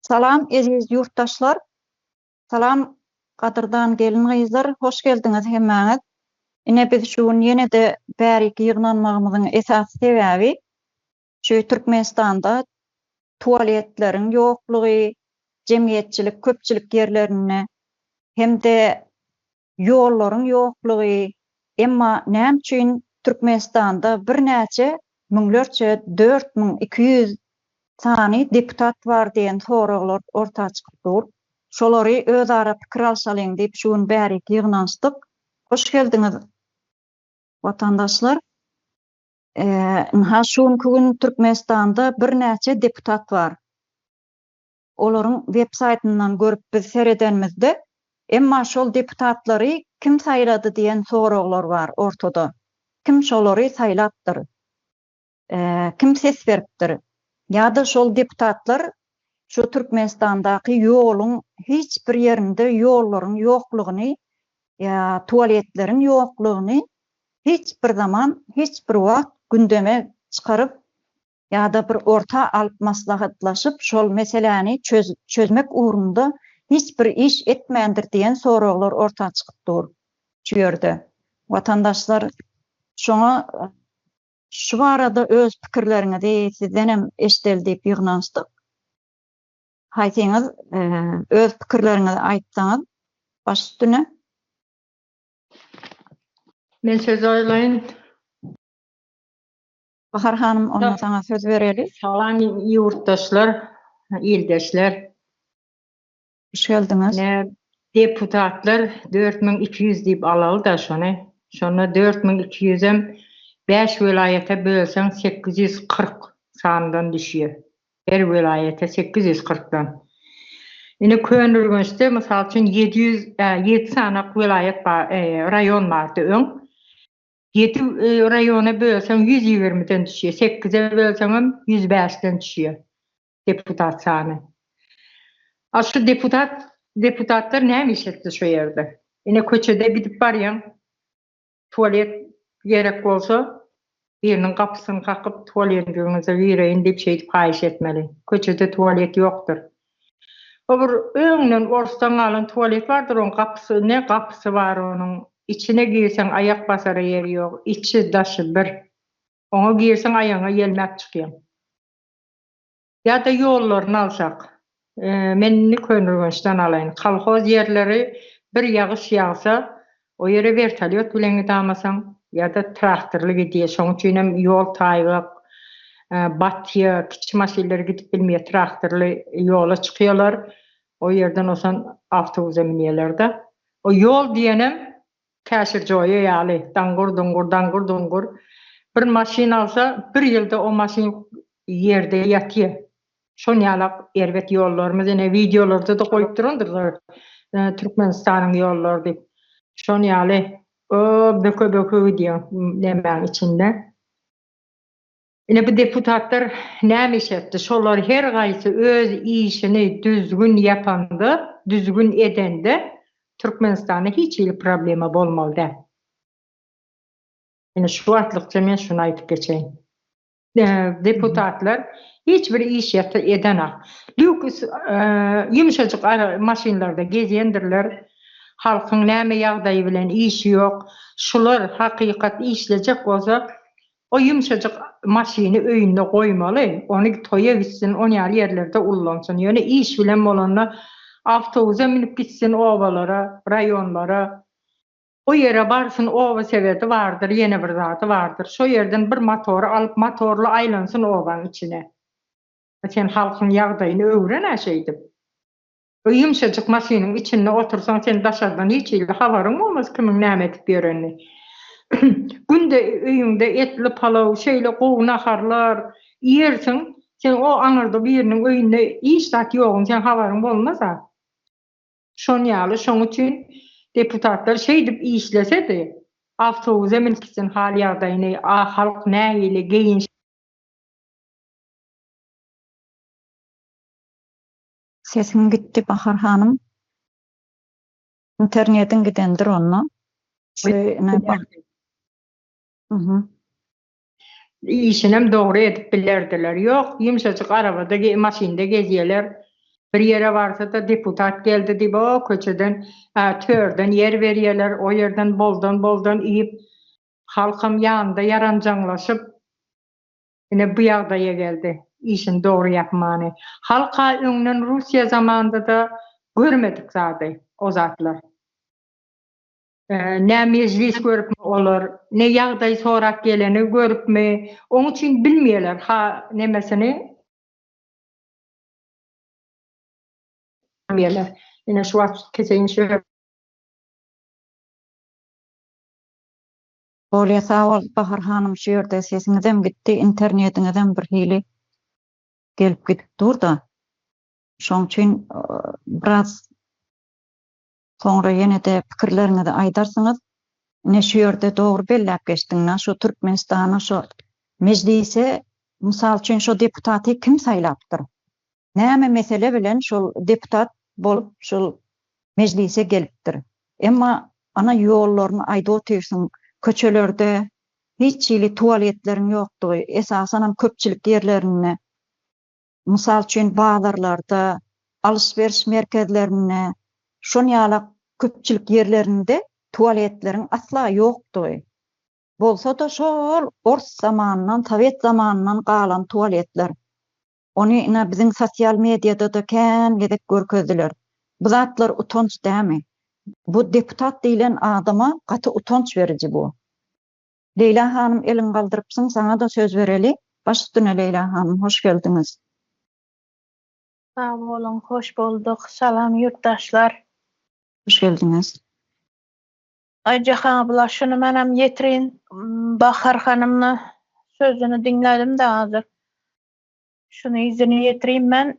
Salam eziz ýurtdaşlar. Salam gadyrdan gelin-gyzlar, hoş geldiňiz hemmäňiz. Ine biz şu gün ýene-de bärik ýygnanmagymyzyň esasy sebäbi şu Türkmenistanda tualetleriň ýoklugy, jemgyýetçilik, köpçülik ýerlerinde hem-de ýollaryň ýoklugy, emma näme üçin Türkmenistanda birnäçe müňlerçe 4200 sany deputat bar diýen soraglar orta çykyp dur. Şolary özara pikir alşalyň diýip şu gün bärik ýygnanyşdyk. Hoş geldiňiz watandaşlar. Ynha şu günki gün Türkmenistanda birnäçe deputat bar. Olaryň web saýtyndan görüp biz seredenimizde, emma şol deputatlary kim saýlady diýen soraglar bar ortada. Kim şolary saýlapdyr? Kim ses beripdir? Ýa-da şol deputatlar şu Türkmenistandaky ýoluň hiç bir ýerinde ýollaryň ýoklugyny ýa tualetleriň ýoklugyny hiç bir zaman, hiç bir wagt gündeme çykaryp ýa-da bir orta alyp maslahatlaşyp şol meseläni çözmek ugrunda hiç bir iş etmändir diýen soraglar orta çykyp dur şu ýerde. Watandaşlar şoňa şu barada öz pikirleriňizi sizdenem eşideli diýip ýygnanyşdyk. Haýsyňyz öz pikirleriňizi aýtsaňyz baş üstüne. Men söz aýlaýyn. Bahar hanym onda saňa söz bereli. Salam ýurtdaşlar, ildeşler. Hoş geldiňiz. Ne deputatlar 4200 diýip alaly-da şony. Şonda 4200-em 5 welaýata bölseň 840 sandan düşýär. Her welaýata 840-dan. Ine Köneürgençde mysal üçin 700 7 sanak welaýat bar, raýon bardy öň. Ýedi raýona bölseň 120-den düşýär, sekize bölseňem 105-den düşýär deputat sany. A şu deputat deputatlar näme iş etdi şu ýerde? Ine köçede gidip barýaň, tualet gerek bolsa biriniň gapysyny kakyp tualetiňize gireýin diýip şeýdip haýyş etmeli. Köçede tualet ýokdur. O bir öňden orsdan galan tualet bardyr oň gapysy ne gapysy bar onuň içine girseň aýak basara ýeri ýok içi daşy bir oňa girseň aýagyňa ýelmäp çykýaň. Ýa-da ýollaryny alsak men indi Köneürgençden alaýyn kolhoz ýerleri bir ýagyş ýagsa o ýere wertolýot bilen gidamasaň ýa-da traktorly gidýär şoň üçinem ýol taýgak batýar kiçi maşynlar gidip bilmeýär traktorly ýola çykýarlar o ýerden osan awtobusa münýärler-de o ýol diýenem käşir joýa ýaly daňgur-duňgur daňgur-duňgur bir maşyn alsa bir ýylda o maşyn ýerde ýatýar Şon ýalak erbet ýollarymyz ine wideolarda-da goýup durandyrlar Türkmenistanyň ýollary diýip. Şon ýaly o böke-böke gidýär nemäň içinde. Ine bu deputatlar näme iş etdi? Şolar her gaýsy öz işini düzgün ýapanda, düzgün edende Türkmenistanda hiç hili problema bolmaly däl. Ine şu wagtlykça men şuny aýdyp geçeýin. Deputatlar hiç bir iş edenak. Lýuks ýumşajyk maşynlarda gezýändirler. Halkyň näme ýagdaýy bilen işi ýok. Şular hakykat işlejek bolsa, o ýumşajyk maşyny öýünde goýmaly, ony toýa gitsin, on ýaly ýerlerde ullansyn. Ýöne iş bilen bolanda awtobusa münüp gitsin obalara, raýonlara. O ýere barsyn oba sebedi bardyr ýene bir zady bardyr şo ýerden bir motory alyp motorly aýlansyn obaň içine. Sen halkyň ýagdaýyny öwren-ä şeýdip. O ýumşajyk maşynyň içinde otursaň sen daşardan hiç hili habaryň bolmaz kimiň näme edip ýörenini. Günde öýüňde etli palaw şeýle gowy naharlar iýersiň sen o aňyrda biriniň öýünde hiç zat ýoguny seň habaryň bolmaz-a. Şon ýaly şoň üçin deputatlar şeýdip işlesedi awtobuza münüp gitsin hal ýagdaýyny a halk nähili geýinş. Sesiň gitdi Bahar hanym. Internetiň gidendir onda. Şu Işinem dogry edip bilerdiler. Ýok, ýumşajyk arabada, maşynda gezýäler. Bir ýere barsa-da deputat geldi diýip o köçeden, törden ýer berýärler, o ýerden boldan-boldan iýip, halkam ýanynda ýaranjaňlaşyp, ine bu ýagdaýa geldi. Işini dogry ýapmany. Halk-a öňden Russiýa zamanynda-da görmedik zady o zatlar. Ne mejlis görüpmi olar, ne ýagdaý sorap geleni görüpmi, oň üçin bilmeýärler ha nemesini. Bilmeýärler. Ine şu wagt keseýin şu. Bolýa sag bol Bahar hanym şu ýerde sesiňizem gitdi internetiňizem bir hili gelip gidip durda şoň üçin biraz Soňra ýene-de pikirleriňizi aýdarsyňyz. Ine şu ýerde dogry belläp geçdiň-na, şu Türkmenistana şu Mejlise mysal üçin şo deputaty kim saýlapdyr? Näme mesele bilen şol deputat bolup şol Mejlise gelipdir? Emma ana ýollaryny aýdyp otyrsyň, köçelerde hiç hili tualetleriň ýokdugy, esasanam köpçülik ýerlerinde Mysal üçin, bazarlarda, alyş-beriş merkezlerinde, şon ýalak köpçülik ýerlerinde tualetleriň asla ýokdugy. Bolsa-da şol ors zamanyndan, sowet zamanyndan galan tualetler. Ony ine biziň sosial mediada-da kän gezek görkezdiler. Bu zatlar utanç dämi? Bu deputat diýlen adama gaty utanç beriji bu. Leýla hanym eliňi galdyrypsyň saňa-da söz bereli. Baş üstüne Leýla hanym hoş geldiňiz. Sag boluň hoş bolduk salam ýurtdaşlar. Hoş geldiňiz. Aýjahan abla şuny menem ýetirin Bahar hanymny sözüni diňledim-de hazir. Şuny yzyny ýetirin men.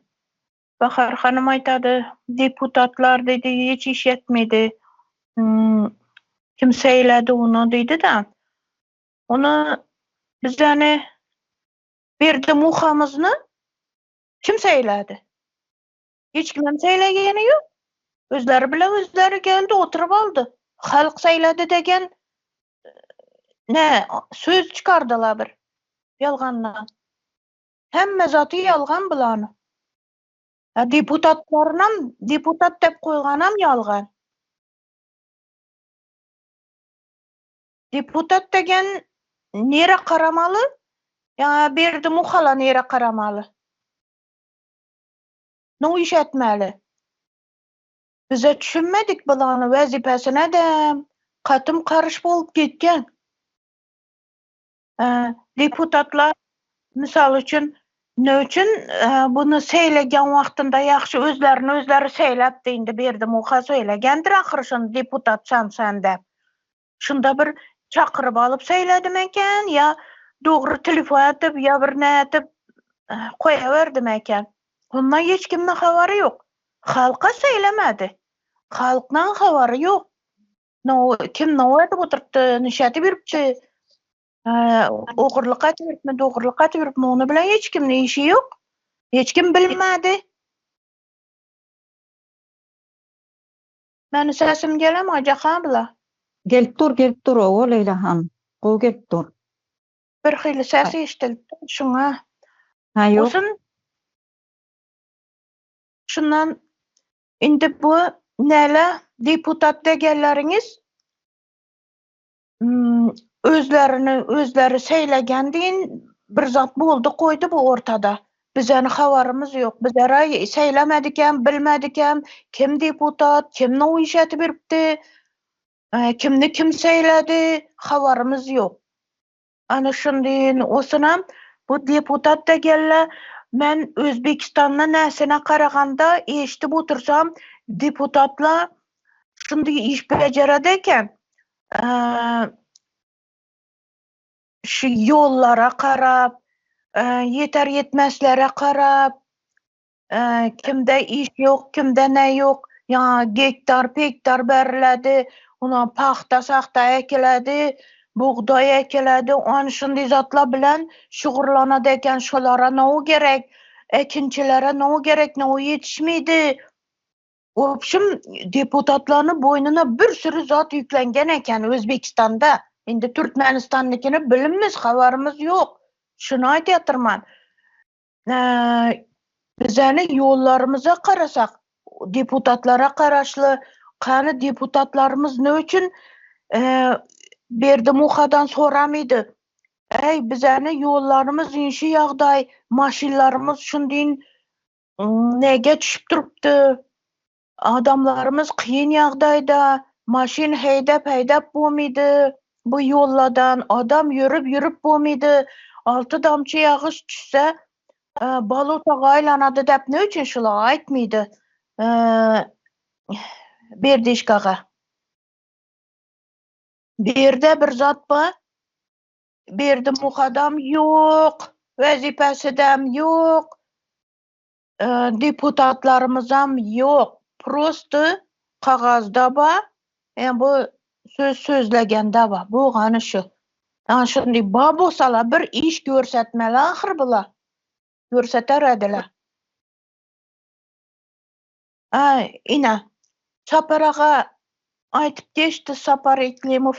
Bahar hanym aýtady, deputatlar diýdi, hiç iş etmedi. Kim seýledi ony diýdi-de. Ony bizäni berdi muhamyzyny kim seýledi? Hiç kimem seýlegeni ýok. Özleri bile özleri geldi, oturyp aldy. Halk seýledi degen ne söz çykardylar bir ýalgandan. Hemme zaty ýalgan bulany. A deputatlarynam deputat dep goýganam ýalgan. Deputat degen nirä garamaly? Ýa Berdimuhala nirä garamaly? No iş etmeli? Bize düşünmedik bulany wezipesine de katym karyş bolup gitgen. Deputatlar, mysal üçin, ne üçin buny seýlegän wagtynda ýagşy özlerini özleri seýläpdi, indi Berdimuha seýlegendir ahyry şony deputat sen sen däp. Şunda bir çakyryp alyp seýledimeken ýa dogry telefon edip ýa bir nädip goýaberdimeken. Ondan hiç kimde habary ýok. Halka seýlemedi. Halkdan habary ýok. No, kim no edip oturtdy, nişäti beripdi. Ogurlyk edip beripmi, dogrulyk edip beripmi, ony bilen hiç kimniň işi ýok. Hiç kim bilmedi. Meni sesim gelemi Aýjahan abla? Gelip dur, gelip dur, owo Leýla han. Gowy gelip dur. Bir hili ses eşidilip dur şuňa. Ha ýok. Olsun şundan indi bu näle deputat degenleriňiz özlerini özleri seýlegen diýin bir zat boldy goýdy bu ortada. Bizeni habarymyz ýok. Bizere seýlemedikem, bilmedikem, kim deputat, kim no iş edip beripdi, kimni kim seýledi, habarymyz ýok. Ana şundy osunam bu deputat da gelle men Özbekistanda näsine karaganda eşidip otursam deputatla şundy iş bejeredi eken. Şu ýollara karap, ýeter ýetmezlere karap, Kimde iş ýok, kimde ne ýok, ýa gektar, pektar beriledi, ona pagta-sagta ekiledi, bugdaý ekiledi, ony şundy zatlar bilen şugurlanady eken, şolara now gerek, ekinçilere now gerek, now ýetişmedi. Wobşim, deputatlaryny boýnuna bir süri zat ýüklengen eken Özbekistanda. Indi Türkmenistandykini bilinmiz, habarymyz ýok. Şuny aýdýatyrman. Bizäni ýollarymyza garasak, deputatlara garaşly, kany deputatlarymyz ne üçin Berdimuhadan soramydy? Äý, bizäni ýollarymyz inşi ýagdaý, maşynlarymyz şundyn nege düşüp durupdy. Adamlarymyz kyn ýagdaýda, maşyn heýdäp-heýdäp bomydy bu ýolladan, adam ýörüp-ýörüp bomydy, alty damçy ýagyş düşse, bolota gaýlanady däp ne üçin şular aýtmydy Berdişkaga. Berde bir zat bar, Berdimuhadam ýok, wezipesidem ýok, Deputatlarymyzam ýok. Prosto kagazda bar, ýa bu söz sözlegende bar. Bolgany şu. Ýa şuny bar bolsalar bir iş görsetmeli ahyr bular. Görseterediler. Aý, ine, Sapar aga aýtyp geçdi, Sapar Eklimow,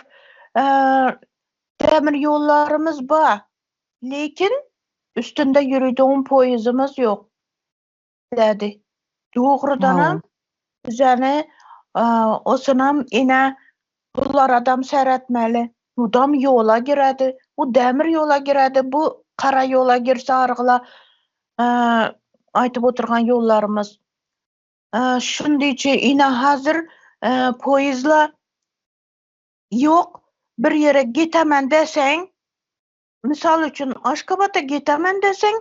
demir ýollarymyz bar, lekin üstünde ýöridigiň poýezimiz ýok diýdi. Dogrudanam, bizäni osunam ine pullar adam seretmeli. Budam ýola giredi, bu demir ýola giredi, bu gara ýola girse argyla aýtyp oturgan ýollarymyz. Şundyçy ine hazir poýezla ýok, bir ýere gitemen deseň, mysal üçin Aşgabata gitemen deseň,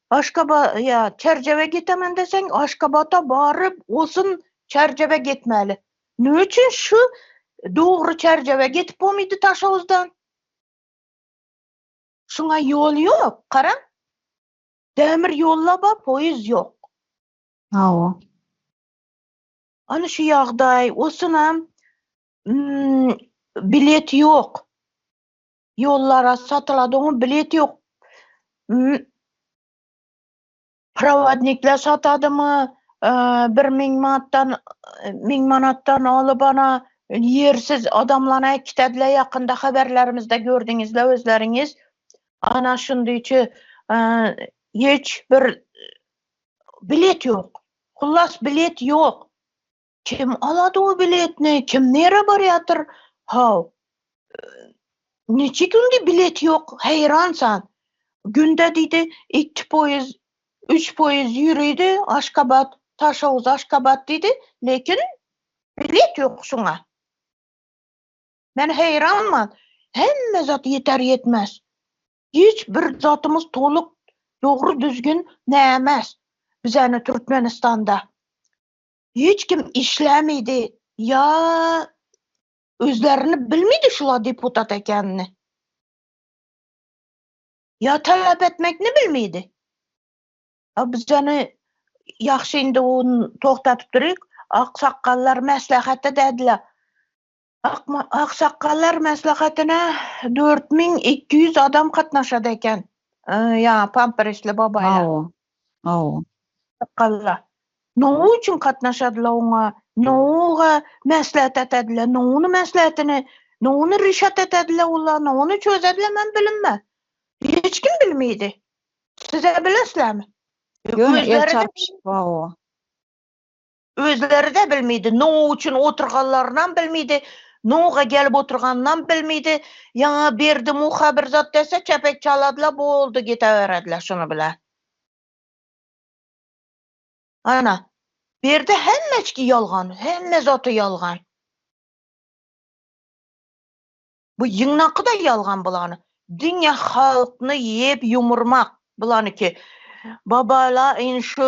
Aşgaba ýa Çerjewe gitemen deseň, Aşgabata baryp olsun Çerjewe gitmeli. Ne üçin şu dogry Çerjewe gitip bolmydy Taşowuzdan? Şuňa ýol ýok, garaň. Demir ýolla bar, poýez ýok. Hawa. Ana şu ýagdaý, osunam bilet ýok. Ýollara satylady, oňa bilet ýok. Prowodnikler satadymy, 1000 manatdan, 1000 manatdan alyp ana ýersiz adamlany äkitediler ýakynda haberlerimizde gördüňizler özleriňiz. Ana şundyçy hiç bir bilet ýok. Hullas bilet ýok. Kim alady o biletni? Kim nere barýatyr? Haw. Niçe günde bilet ýok? Haýransan. Günde diýdi, iki poýez, üç poýez ýöredi Aşgabat, Taşoguz Aşgabat diýdi, lekin bilet ýok şuňa. Men haýranman. Hemme zat ýeter ýetmez. Hiç bir zatymyz toluk, dogry düzgün nämes. Bizäni Türkmenistanda. Hiç kim işlämidi ýa özlerini bilmidi şula deputat ekenini. Ýa talap etmekni bilmidi. A bizäni ýagşy indi ony togtatyp duryk. Aksakgallar mäslahatda dädiler. Aksakgallar maslahatyna 4200 adam gatnaşady eken. Ýa pampersli babaýlar. Hawa. Hawa. Aksakgallar. Nowa üçin gatnaşadylar oňa? Nowa maslahat etediler? Nowuny maslahatyny, nowuny rişat etediler olar, nowuny çözediler men bilinme. Hiç kim bilmeydi. Size bilesizlermi? Ýöne el çarpyşyp, hawa. Özleri-de bilmeýdi, nowa üçin oturganlarynam bilmeýdi, nowa gelip oturganynam bilmeýdi. Ýaňy Berdimuha bir zat dese, çepek çaladylar, boldy, giteberediler şuny bilen. Ana, Berdi hemmeçki ýalgan, hemme zady ýalgan. Bu ýygnaky-da ýalgan bulany. Diňe halkny ýep ýumurmak bulaniki. Babala in şu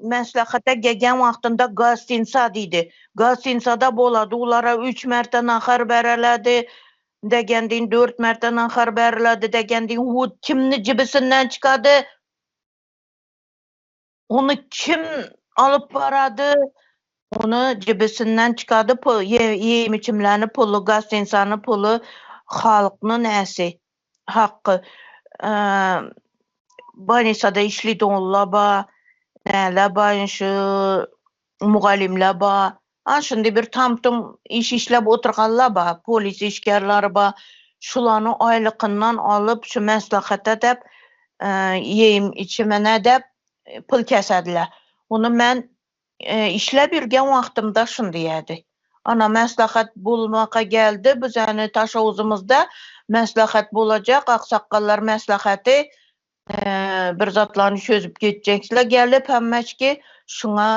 meslahata gegen wagtynda gostinsa diýdi. Gostinsada bolady ulara üç merte nahar bereledi degendin dört merte nahar beriledi degendin hu kimni jibisinden çykady. Ony kim alyp barady? Ony jübüsinden çykady pul, iýim-içimlerini puly, gostinsany puly, halkny näsi, haky. Bolnisada işleýdi ba, näler ba, şu mugallymlar ba. A şindi bir tam-tum iş işläp oturganlar ba, polis işgärleri ba. Şulany aýlykyndan alyp, şu maslahata dep, iýim-içimine dep. pul kesediler. Ony men işläp ýürgen wagtymda şun diýýärdi. Ana maslahat bolmaka geldi, bizäni Taşowuzymyzda maslahat bolajak, aksakgallar maslahaty bir zatlaryny çözüp geçjeksizler gelip hemmeçki şuňa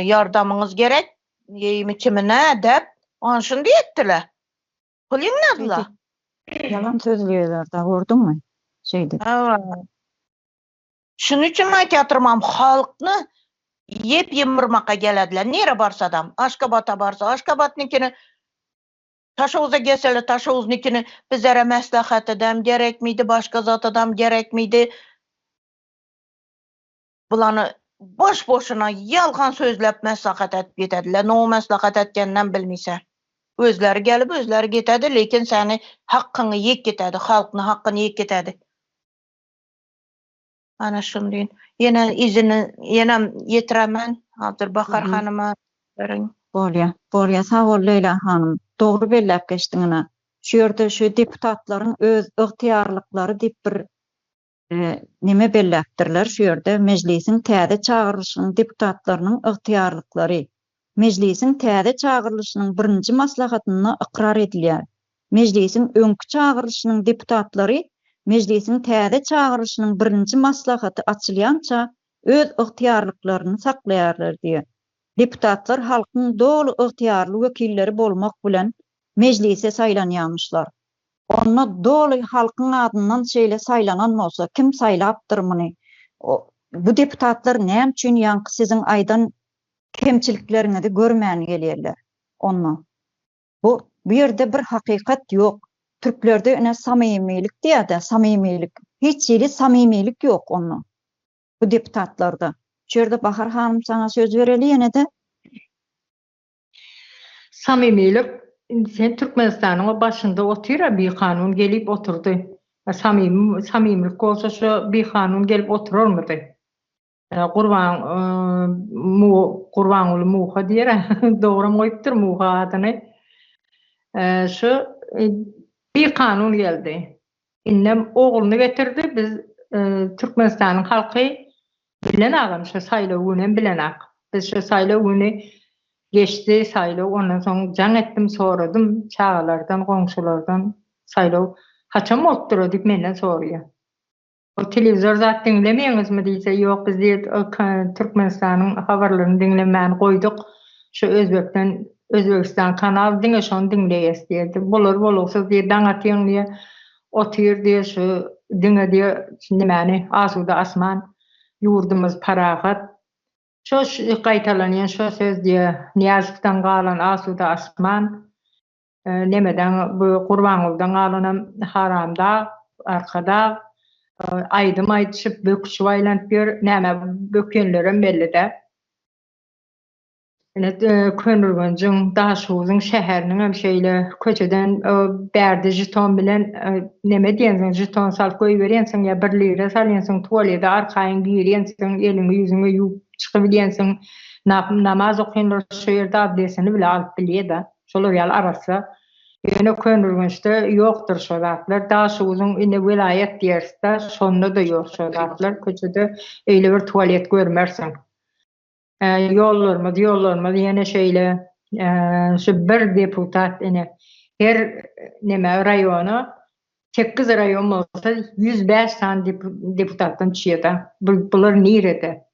ýardamyňyz gerek geýim içimine dep ony şuny diýetdiler. Pul ýygnadylar. Ýalan sözleýärler-dä gördüňmi? Şeýdip. Hawa. Şunuň üçin aýtýatyrmam halkny ýep ýumurmaka gelediler nire barsadam Aşgabata barsa Aşgabatnykini Taşowuza gelseler Taşowuznikini bizlere mäslahatadam gerekmidi başga zatadam gerekmidi bulany boş boşuna ýalgan sözläp mäslahat edip gidediler no mäslahat etgeninem bilmeyse özleri gelip özleri gitedi lekin seni hakkyňy ýek gitedi halkny hakkyny ýek gitedi. Ana şuny diýin. Ýene yzyny ýenem ýetiremen. Hazir Bahar hanyma beriň. Bolýa. Bolýa. Sag bol Leýla hanym. Dogry belläp geçdiň ine. Şu ýerde şu deputatlaryň öz ygtyýarlyklary diýip bir neme belläpdirler şu ýerde Mejlisiň täze çagyrylyşynyň deputatlarynyň ygtyýarlyklary Mejlisiň täze çagyrylyşynyň birinji maslahatynda ykrar edilýär. Mejlisiň öňki çagyrylyşynyň deputatlary Mejlisiň täze çagyrylyşynyň birinji maslahaty açylýança öz ygtyýarlyklaryny saklaýarlar diýýär. Deputatlar halkyň doly ygtyýarly wekilleri bolmak bilen, Mejlise saýlanýarmyşlar. Onda doly halkyň adyndan şeýle saýlanan bolsa, kim saýlapdyr muny? Bu deputatlar näme üçin ýaňky siziň aýdan kemçilikleriňizi görmän gelýärler onda? Bu bu ýerde bir hakykat ýok. Türklerde ine samymylyk diýýärde, samymylyk. Hiç hili samymylyk ýok onda. Bu deputatlarda. Şu ýerde Bahar hanym saňa söz bereli ýene-de. Samymylyk, indi sen Türkmenistanyň o başynda otyr-a bikanun gelip oturdy. Samymy samymylyk bolsa şo bikanun gelip oturarmydy? Gurban Mu Gurbanguly Muha diýer, dogram goýupdyr Muha adyny. Şu bikanun geldi. Indem ogluny getirdi. Biz Türkmenistanyň halky bilenagam şu saýlaw günem bilenak. Biz şu saýlaw güni geçdi saýlaw ondan soň jaň etdim soradym çagalardan goňşulardan saýlaw haçan bolupdyr o diýip menden soraýar. Ol telewizor zat diňlemeýäňizmi diýse, ýok biz diýip Türkmenistanyň habarlaryny diňlemäni goýduk. Şu özbekden Özbegistan kanal diňe şony diňleýäs diýdi. Bolar bolugsyz diýdi, daň atýaň diýe, otyr diýe şu diňe diýe nämäni asuda asman, ýurdumyz parahat. Şo gaýtalanýan şo söz diýe, Nyýazowdan galan asuda asman. Nemeden bu Gurbangulydan galanam Haramdag, Arkadag aýdym aýdyşyp böküşip aýlanyp ýör. Näme bökýenlerem belli däl. Ine Köneürgenjiň, Daşoguzyň şäheriniňem şeýle köçeden bärde žeton bilen neme diýensiň, žeton salyp goýberýänsiň ýa bir lira salýansyň, tualete arkaýyn girýänsiň, eliňi ýüzüňi ýuwup çykybilýänsiň. Namaz okynlar şo ýerde abdestini bile alyp bilýär-de. Şolar ýaly arassa. Ýöne Köneürgençde ýokdur şo zatlar. Daşoguzyň ine welaýat diýeris-de, şonda-da ýok şo zatlar. Köçede eýle bir tualet görmersiň. Ýollarymyz, ýollarymyz ýene şeýle. Şu bir deputat ine her neme raýona sekiz raýon bolsa 105 sany deputatdan düşýär-de. Bular nirede?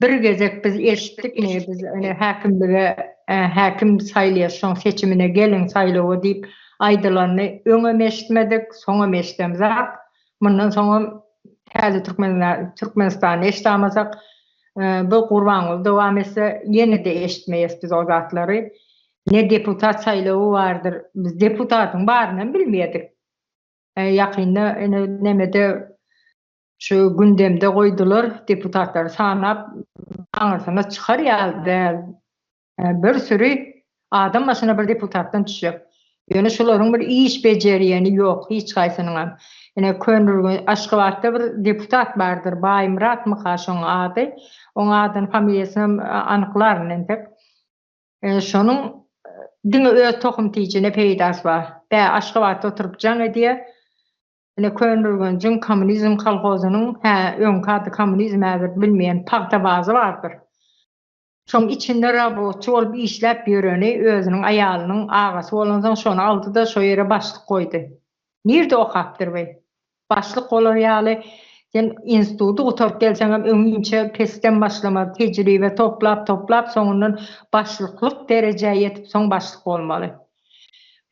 Bir gezek biz eşitdikmi, biz ine häkimlige häkim saýlaýas, şoň seçimine geliň saýlawa diýip aýdylanyny öňem eşitmedik, soňam eşidemzak. Mundan soňam täze Türkmenistany eşidamasak, bu Gurbanguly dowam etse ýene-de eşitmeýäs biz o zatlary. Ne deputat saýlawy bardyr, biz deputatyň barynam bilmeýärdik. Ýakynda ine nemede Şu gündemde goýdular, deputatlary sanap aňyrsyna çykar ýaly däl. Bir süri adam başyna bir deputatdan düşjek. Ýöne şularyň bir iş bejerýäni ýok hiç haýsynyňam. Ine Köneürgenç Aşgabatda bir deputat bardyr Baýmyratmyka şoň ady. Oň adyny familiýasynam anyklaryn entek. Şonuň diňe öz tohum-tijine peýdasy bar. Bä Aşgabatda oturyp jaň edýär. Ine Köneürgenjiň Kommunizm kolhozynyň, hä, öňki ady Kommunizm häzir bilmeýän, pagta bazy bardyr. Şoň içinde rabotçy bolup işläp ýöreni özüniň aýalynyň agasy bolansoň şony aldy-da şo ýere başlyk goýdy. Nirde okapdyr bi? Başlyk bolar ýaly sen instituty gutaryp gelseňem öňinçe pesden başlamaly, tejribe toplap toplap soňundan başlyklyk derejä ýetip soň başlyk bolmaly.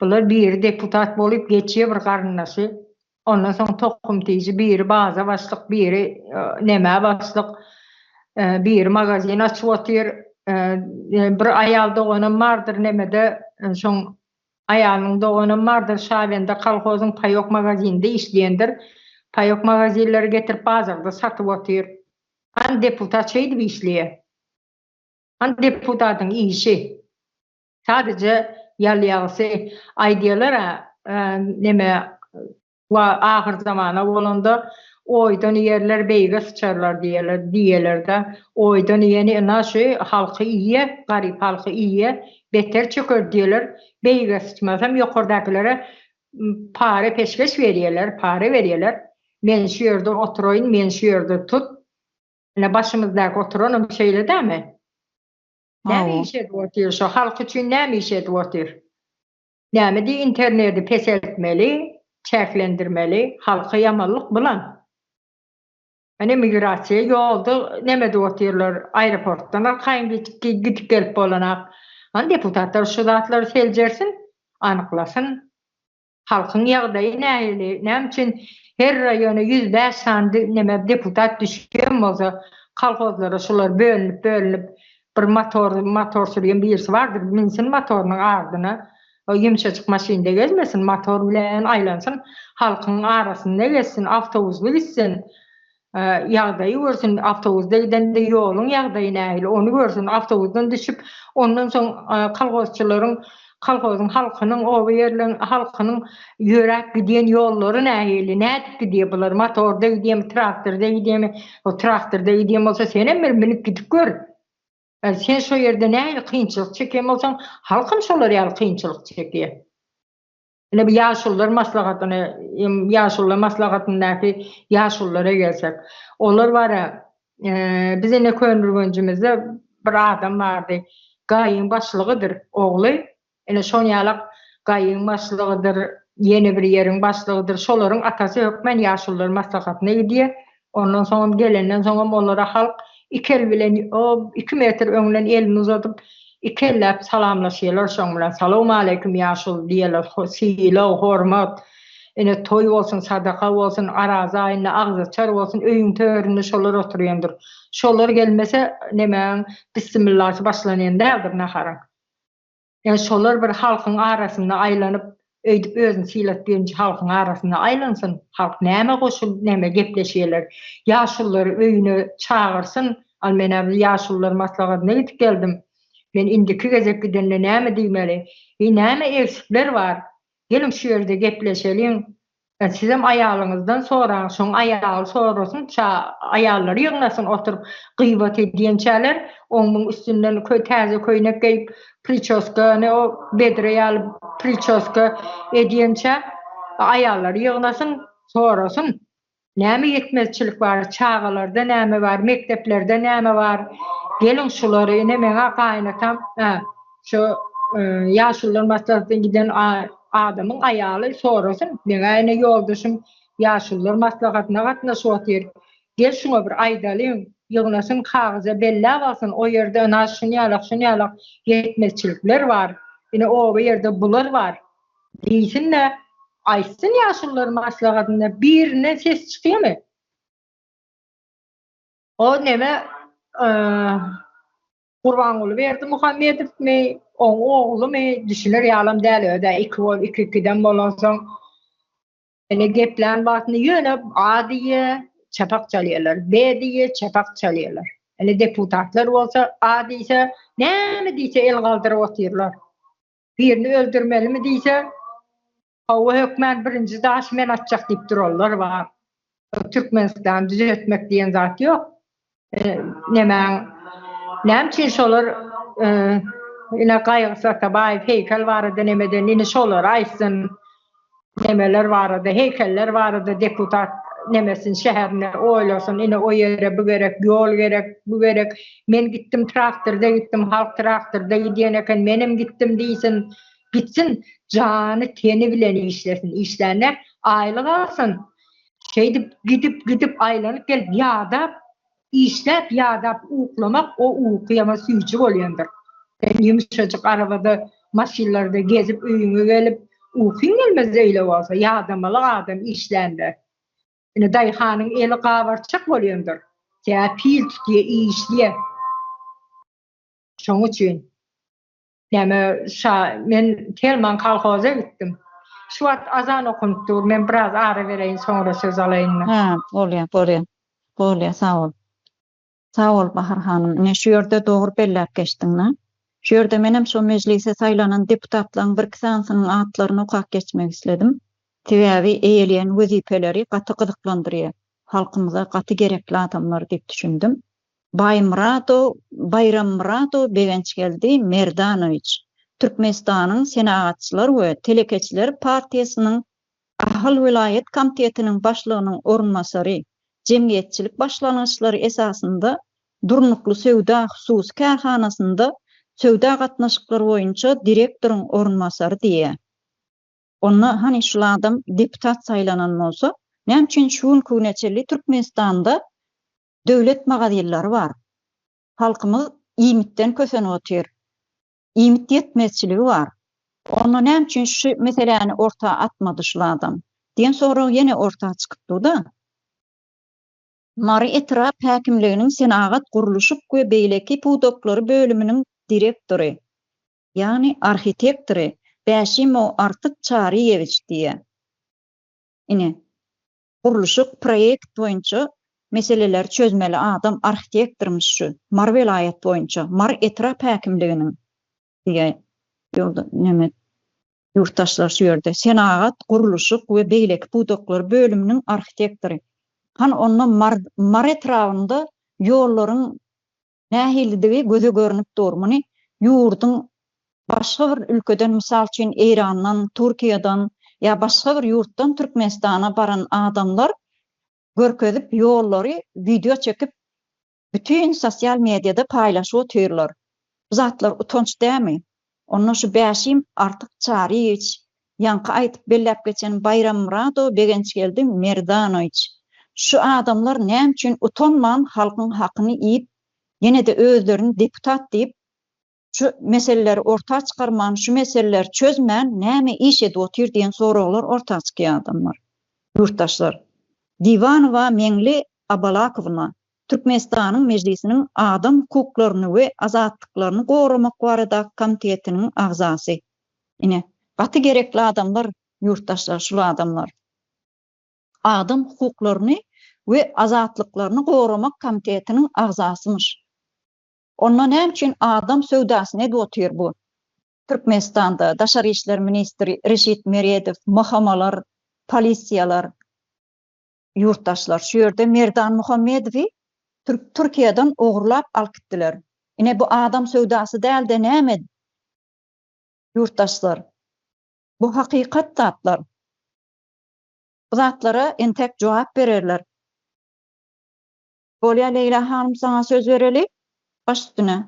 Bular biri deputat bolyp geçýä bir garyndaşy, ondan soň tohum tiji biri baza başlyk biri nemä başlyk, biri magazin açyp otyr, bir aýal doganam bardyr nemede şoň Aýalynyň doganam bardyr, Şabende kolhozyň paýok magazininde işleýändir. Paýok magazinleri getirip bazarda satyp otyr. Hany deputat şeýdip işleýär. Hany deputatyň işi. Sadeje ýalýagysy aýdýalar-a neme Wa ahyrzamana bolanda oýdan iýerler beýige syçarlar diýerler diýelerde oýdan iýeni ynha şu halky iýe garyp halky iýe beter çöker diýeler beýige syçmasam ýokardakilere pare peşgeş berýeler pare berýeler men şu ýerde oturaýyn men şu ýerde tut ine başymyzdaky oturanam şeýle dämi näme iş edip otyr şo halk üçin näme iş edip otyr. Näme diý internedi peseltmeli, çäklendirmeli, halka ýamanlyk bulam. Ine migrasiýa ýolda neme edip otyrlar, aeroportdan arkaýyn gidip gelip bolanak. Hany deputatlar şu zatlary seljersin, anyklasyn. Halkyň ýagdaýy nähili, näme üçin her raýona 105 sany neme deputat düşýän bolsa, kolhozlara şular bölünip bölünip Bir motor, motor sürýän birisi bardyr, minsin motorynyň ardyna, o ýumşajyk maşynda gezmesin, motor bilen aýlansyn, halkyň arasynda gezsin, awtobusly gitsin, ýagdaýy görsün, awtobusda gidende ýoluň ýagdaýy nähili, ony görsün, awtobusdan düşüp, ondan soň kolhozçylaryň, kolhozyň halkynyň, oba ýerleň halkynyň ýöräp gidýän ýollary nähili, nädip gidýär bular, motorda gidýärmi, traktorda gidýärmi, o traktorda gidýän bolsa senem bir münüp gidip gör. Sen şo ýerde nähili kynçylyk çekýän bolsaň, halkam şolar ýaly kynçylyk çekýär. Ine bu ýaşulular maslahatyny, ýaşulular maslahatyndaky ýaşululara gelsek, olar bara biz ine Köneürgenjimizde bir adam bardy. Gaýyň başlygydyr ogly. Ine şon ýalak gaýyň başlygydyr, ýene bir ýeriň başlygydyr. Şolaryň atasy hökmän ýaşulular maslahatyna gidýär. Ondan soňam gelenden soňam olara halk iki el bilen o iki metr öňden elini uzadyp iki elläp salamlaşýarlar şoň bilen salowmaleýkim ýaşuly diýerler sylag hormat ine toý bolsun sadaka bolsun araza aýynda agzaçar bolsun öýüň töründe şolar oturýandyr şolar gelmese nemäň bissimillasy başlanýan däldir naharyň. Ýa şolar bir halkyň arasynda aýlanyp, öýdüp özüni sylatyp ýörünçe halkyň arasynda aýlansyn, halk nämä goşulyp näme gepleşýärler, ýaşululary öýüne çagyrsyn, al menä bir ýaşulular maslahatyna gidip geldim, men indiki gezek gidende näme diýmeli, i näme egsikler bar, geliň şu ýerde gepleşeliň, Sizem aýalyňyzdan soraň, şoň aýaly sorasyn, ça aýallary ýygnasyn oturyp gybat edýänçäler, oň muň üstünden kö täze köýnek geýip, priçoska ne o bedre ýaly priçoska edýänçä aýallary ýygnasyn, sorasyn. Näme ýetmezçilik bar, çagalarda näme bar, mekdeplerde näme bar, geliň şulary ine meňa gaýynatam, hä, Şu ýaşulular maslahatyna giden adamyň aýaly sorasyn, meň-ä ine ýoldaşym ýaşulular maslahatyna gatnaşyp otyr. Gel şuňa bir aýdalyň, ýygnasyn, kagyza belläp alsyn, o ýerde ynha şunýalak, şunýalak ýetmezçilikler bar, ine oba ýerde bular bar diýsin-de, aýtsyn ýaşulular maslahatynda, birinden ses çykýamy? O neme Gurbanguly Berdimuhamedowmy, oň oglumy, düşüner ýalam däl öz-ä iki bolup, iki-ikiden bolansoň. Ine geplän wagtynda ýöne A diýýä, çapak çalýarlar, B diýýä, çapak çalýarlar. Ine deputatlar bolsa A diýse, näme diýse el galdyryp otyrlar. Birini öldürmelimi diýse, Hawa hökmän birinji daşy men atjak diýip duranlar bar. Türkmenistany düzetmek diýen zat ýok. Nemäň näme üçin şolar ine Gaýgysyz Atabaýew heýkel barada nemeden ine şolary aýtsyn. Nemeler barada, heýkeller barada deputat nemesin şäherine oýlasyn, ine o ýere bu gerek, ýol gerek, bu gerek. Men gitdim traktorda gitdim, halk traktorda gidýän eken, menem gitdim diýsin. Gitsin, jany teni bilen işlesin. Işlände aýlyk alsyn. Şeýdip gidip gidip aýlanyp gelip ýadap Işläp ýadap uklamak o uky ýaman süýji bolýandyr. Sen ýumşajyk arabada maşynlarda gezip öýüňe gelip ukyň gelmez eýle bolsa ýadamaly adam işlände. Ine daýhanyň eli gabarçak bolýandyr. Tä pil tutýa işleýä. Şoň üçin. Näme şa men Telman kolhoza gitdim. Şu wagt azan okunyp dur men biraz ara bereýin soňra söz alaýyn. Hä bolýa bolýa bolýa sag bol. Sag bol Bahar hanym ine şu ýerde dogry belläp geçdiňda. Şu ýerde menem şo mejlise saýlanan deputatlaryň birki sanysynyň atlaryny okap geçmek isledim. Sebäbi eýeleýän wezipeleri gaty gyzyklandyrýar. Halkymyza gaty gerekli adamlar diýip düşündim. Baýmyradow Baýrammyradow Begençgeldi Merdanowiç, Türkmenistanyň Senagatçylar we telekeçiler partiýasynyň Ahal welaýat komitetiniň başlygynyň orunbasary, jemgyýetçilik başlangyçlary esasynda Durnukly söwda hususy kärhanasynda söwda gatnaşyklary boýunça direktoryň orunbasary diýýär. Onda hany şul adam deputat saýlanan bolsa, näme üçin şu günki güne çenli Türkmenistanda Döwlet magazinleri bar. Halkymyz iýmitden kösenip otyr. Iýmit ýetmezçiligi bar. Onda näme üçin şu meseläni orta atmady şul adam? Diýen sorag ýene orta çykyp dur-da. Mary etrap häkimliginiň senagat, gurluşyk we beýleki pudaklary bölüminiň direktory, ýagny arhitektory Bäşimow Artyk Çaryýewiç diýýär. Ine, Gurluşyk, proýekt boýunça meseleleri çözmeli adam arhitektormyş şu, Mary welaýat boýunça, Mary etrap häkimliginiň diýýär ýolda neme ýurtdaşlar şu ýerde senagat, gurluşyk we beýleki pudaklar bölüminiň arhitektory. Hany onda Mary etrabynda ýollaryň nähilidigi göze görnüp dur. Muny ýurduň başga bir ülkeden, mysal üçin, Eýrandan, Türkiýeden ýa başga bir ýurtdan Türkmenistana baran adamlar görkezip, ýollary wideo çekip, bütin sosial mediada paýlaşyp otyrlar. Bu zatlar utanç dämi? Onda şu Bäşim Artyk Çaryýewiç, ýaňky aýdyp belläp geçen Baýrammyradow Begençgeldi Merdanowiç, şu adamlar näme üçin utanman halkyň hakyny iýip, ýene-de özlerini deputat diýip, şu meseleleri orta çykarman, şu meseleleri çözmän näme iş edip otyr diýen soraglar orta çykýar adamlar, ýurtdaşlar. Diwanowa Meňli Abalakowna, Türkmenistanyň Mejlisiniň Adam hukuklaryny we azatlyklaryny goramak baradaky komitetiniň agzasy. Ine, gaty gerekli adamlar, ýurtdaşlar, şul adamlar. Adam hukuklaryny we azatlyklaryny goramak komitetiniň agzasymyş. Onda näme üçin adam söwdasyny edip otyr bu Türkmenistanda daşary işler ministri Reşit Meredow, MHM-lar, polisiýalar? Ýurtdaşlar şu ýerde Merdan Muhammedowy Türkiýeden ogurlap alyp gitdiler. Ine bu adam söwdasy dälde näme ýurtdaşlar. Bu hakykat zatlar. Bu zatlara entek jogap bererler. Bolýa Leýla hanym saňa söz bereli. Baş üstüne.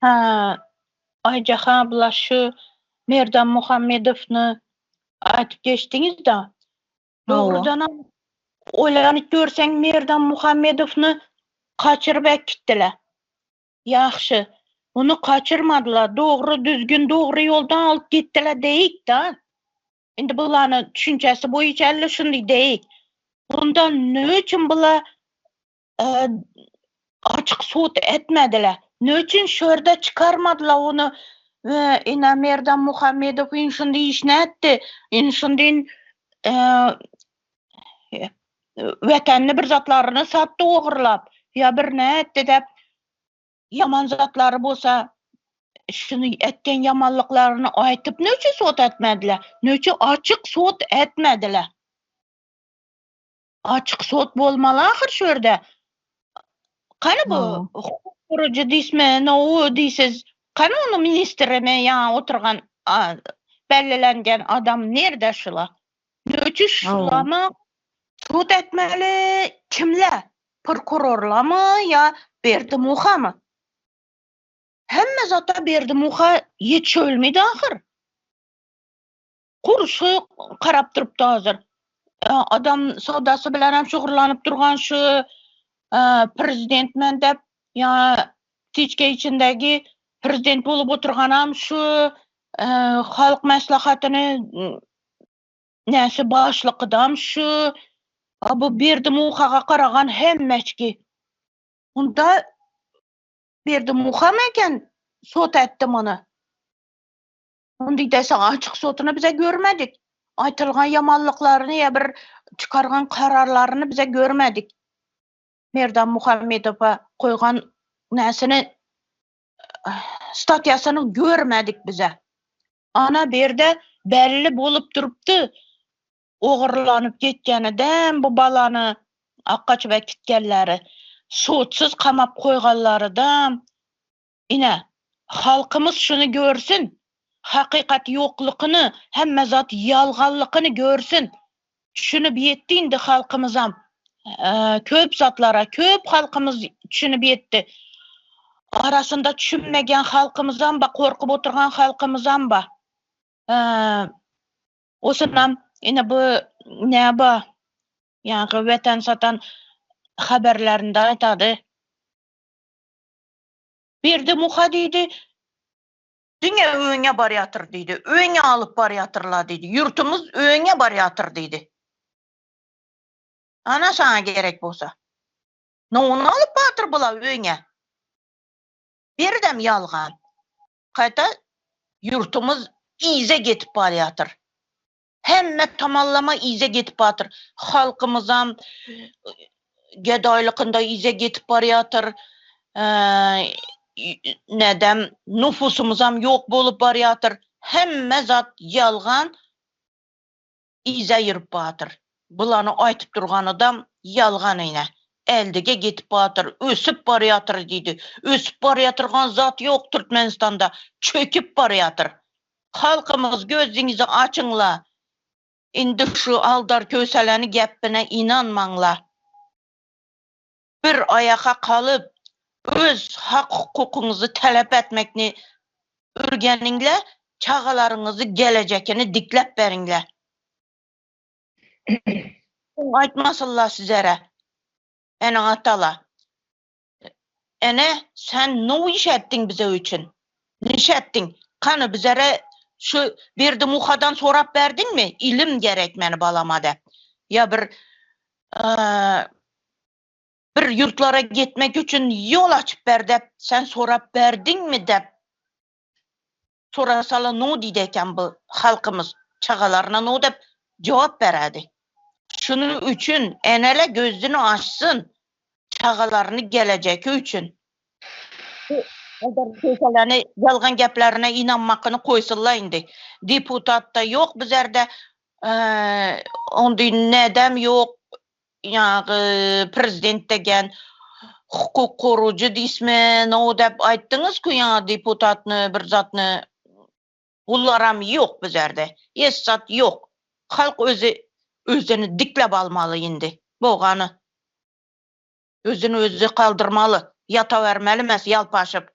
Hä, Aýjahan abla şu Merdan Muhammedowny aýdyp geçdiňiz-da. Dogrudanam oýlanyp görseň Merdan Muhammedowny gaçyryp äkitdiler. Ýagşy, ony gaçyrmadylar, dogry düzgün dogry ýoldan alyp gitdiler diýik-da. Indi bulany düşünjesi boýunça elle şuny diýik. Onda nä üçin bular açyk sud etmediler. Ne üçin şu ýerde çykarmadylar ony? Ine Merdan Muhammedow in şundy işini etdi. In şundy wetenli bir zatlaryny satdy ogurlap. Ýa bir ne etdi dep ýaman zatlary bolsa şuny etken ýamanlyklaryny aýtyp ne üçin sud etmediler? Ne üçin açyk sud etmediler? Açyk sud bolmaly ahyr şu ýerde. Kany bu hukuk goraýjy diýsme, no diýsiz. Kany ony ministreme ýa oturgan bellelengen adam nirde şula? Nöçü şulamy? Sud etmeli kimle? Prokurorlamy ýa Berdimuhamy? Hemme zata Berdimuha ýetişebilmedi ahyr. Gurşy garap durupdy hazir. Adam söwdasy bilen hem şugurlanyp durgan şu prezident men dep ýa tiçke içindäki prezident bolup oturganam şu halk maslahatyny näsi başlykydam şu bu Berdimuhaga garagan hemmeçki. Onda Berdimuham eken sot etdi muny. Muny diýse açyk sotuny bize görmedik. Aýtylgan ýamanlyklaryny ýa bir çykargan kararlaryny bize görmedik. Merdan Muhammedowa goýgan näsini statýasyny görmedik bize. Ana berde belli bolup durupdy. Ogurlanyp gitgeni däm bu balany akgaçyp äkitgenleri. Sudsyz kamap goýganlary dam. Ine, halkymyz şuny görsün, hakykat ýoklukyny, hemme zat ýalganlykyny görsün. Düşünip ýetdi indi halkymyzam. Köp zatlara köp halkymyz düşünip ýetdi. Arasynda düşünmeýän halkymyzam bar, gorkup oturgan halkymyzam bar. Osunam ine bu nä bar? Ýaňky Watan satan habarlarynda aýtady. Berdimuha diýdi, diňe öňe barýatyr diýdi, öňe alyp barýatyrlar diýdi, ýurtumyz öňe barýatyr diýdi. Ana saňa gerek bolsa. Nowuny alyp bardyr bular öňe. Birdem ýalgan. Gaýta ýurtumyz yza getip barýatyr. Hemme tamallama yza getip batyr. Halkymyzam gedaýlykynda yza getip barýatyr. Nädem nufusymyzam ýok bolup barýatyr. Hemme zat ýalgan yza ýürüp batyr. Bulany aýtyp durganydam ýalgan ine. Äldige getip batyr, ösüp barýatyr diýdi. Ösüp barýatyrgan zat ýok Türkmenistanda. Çöküp barýatyr. Halkymyz gözüňizi açyňla indi şu Aldar Köseläni gepine ynanmaňla. Bir aýaka galyp öz hak hukukyňyzy talap etmekni ürgeniňle çagalaryňyzy gelejekini dikläp beriňle. Aýtmasynla sizere ene atala. Ene, sen nu iş etdiň bize üçin? Niş etdiň? Kany bizere şu Berdimuhadan sorap berdiňmi? Ilim gerek meni balama dep. Ýa bir bir ýurtlara gitmek üçin ýol açyp ber dep sen sorap berdiňmi dep Sorasala no diýdi eken bu halkymyz çagalaryna no dep jogap beredi. Şunuň üçin enele gözüni açsyn çagalaryny gelejeki üçin. Bu Haydar Köseleni ýalgan geplerine ynanmakyny koýsunla indi. Deputat-da ýok bizerde ondy nedem ýok ýaňky prezident degen hukuk korujy diýsme no dep aýtdyňyz ku ýaňy deputatny bir zatny bularam ýok bizerde hiç zat ýok halk özi özüni diklep almaly indi bogany özüni özi kaldyrmaly ýatabermeli mes ýalpaşyp